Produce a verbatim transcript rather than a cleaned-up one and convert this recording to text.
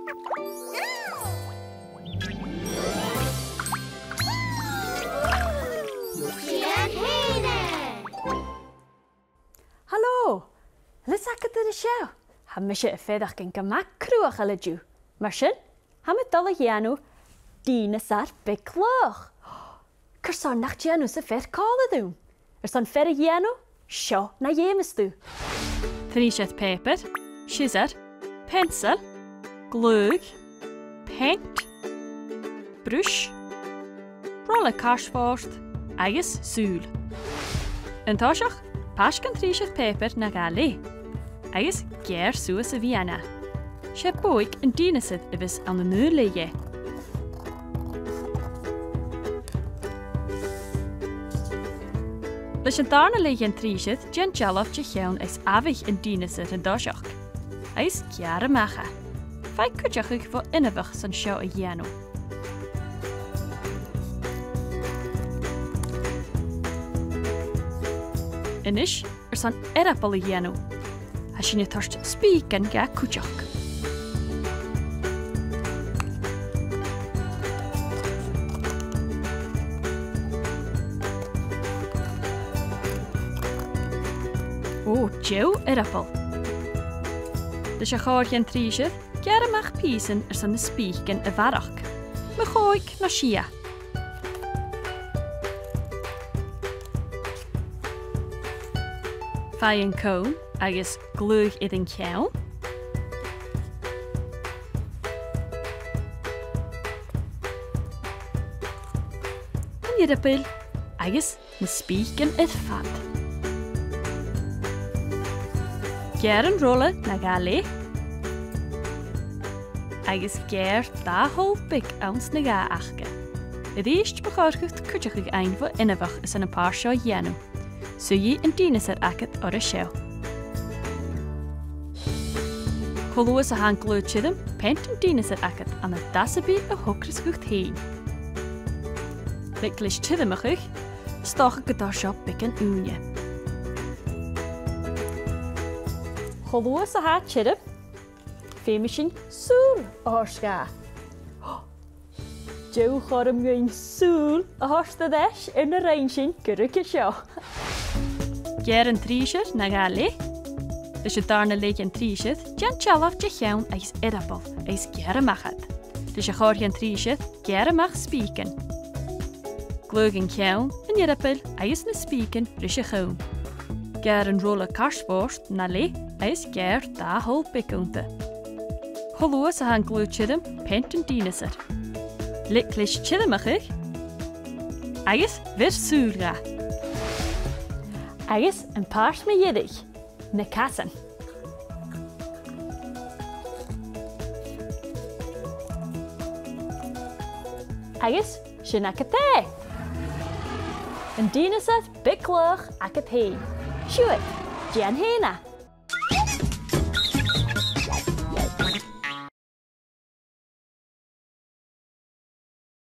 Dèan fhèin e! Halò! A bheil fhios agad air a seo? Tha mise a' faireachdainn gu math cruthachail an-diugh. Mar sin, tha mi a' dol a dhèanamh dìneasar beag laghach. Carson nach dèan thusa fear còmhla rium? Airson fear a dhèanamh, seo na dh'fheumas tu. Truinnsear pàipear, siosar, peansail, glaodh, peant, bruis, rola cairtphoirt agus sùil. An toiseach, pàisg an truinnsear pàipear na dhà leth, agus geàrr suas a' mheadhan e. 'S e bodhaig an dìneasair a bhios ann an aon leth dheth. Leis an dàrna leth dhen truinnsear, dèan dealbh de cheann is amhaich an dìneasair an toiseach, agus geàrr a-mach e. Faigh cuideachadh bho inbheach airson seo a dhèanamh. A-nis, airson earball a dhèanamh, tha sinn a' toirt spìcean dha cuideachd. Ò, deagh earball. Leis a' chòrr dhen truinnsear, geàrr a-mach pìosan airson na spìcean a bharrachd. Mu chòig no sia. Faigh an conn agus glaodh air an ceann. An earball agus na spìcean air fad. Geàrr an rola na dhà leth, agus geàrr dà tholl beag anns na dhà aca. A-rithist, bu chòir dhut cuideachadh fhaighinn bho inbheach airson am pàirt seo a dhèanamh. Suidhidh an dìneasair agad oirre seo. Cho luath 's a tha an glaodh tioram, peant an dìneasair agad ann an dad sam bith a thogras dhut fhèin. Leig leis tiormachadh, 's dòcha gun toir seo beagan ùine. Cho luath 's a tha e tioram, feumaidh sinn sùil a thoirt dha. Deagh chothrom dhuinn sùil a thoirt air ais air na rinn sinn gu ruige seo. Geàrr an truinnsear na dhà leth. Leis an dàrna leth dhen truinnsear, dèan dealbh de cheann agus earball agus geàrr a-mach iad. Leis a' chòrr dhen truinnsear, geàrr a-mach spìcean. Glaodh an ceann, an earball agus na spìcean ris a' chonn. Geàrr an rola cairtphoirt na leth agus geàrr dà tholl beag annta. Cho luath 's a tha an glaodh tioram, peant an dìneasair. Leig leis tiormachadh agus bheir sùil dha. Agus am pàirt mu dheireadh, na casan. Agus sin agad e. An dìneasair beag laghach agad fhèin. Siuthad, dèan fhèin e.